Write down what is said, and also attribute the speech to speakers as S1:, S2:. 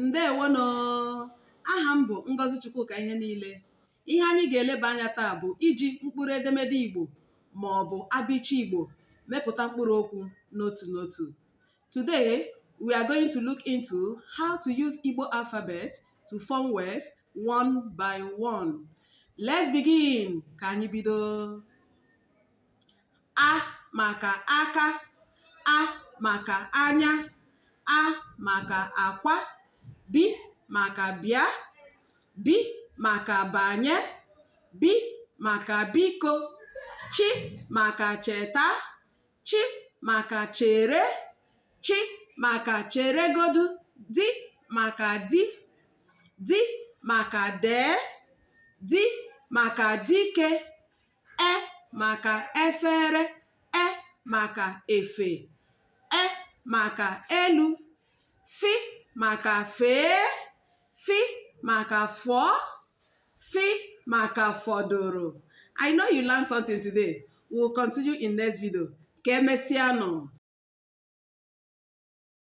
S1: Ndewonụ! Aha m bụ Ngozi Chukwuka ihe niile. Ihe anyị ga-eleba anya taa bụ iji mkpụrụ edemede Igbo ma ọ bụ abịchị Igbo mepụta mkpụrụ okwu n'otu n'otu. Today, we are going to look into how to use Igbo alphabet to form words one by one. Let's begin! Ka anyị bido. A maka aka, A maka anya, A maka akwa, B maka bịa, B maka banye, B maka biko, Ch maka cheta, Ch maka chere, Ch maka cheregodu, D maka di, D maka dee, D maka dike, E maka efere, E maka efe, E maka elu, F maka fee, F maka fụọ, F maka fọdụrụ. I know you learned something today. We will continue in next video. Ka emesịanụ.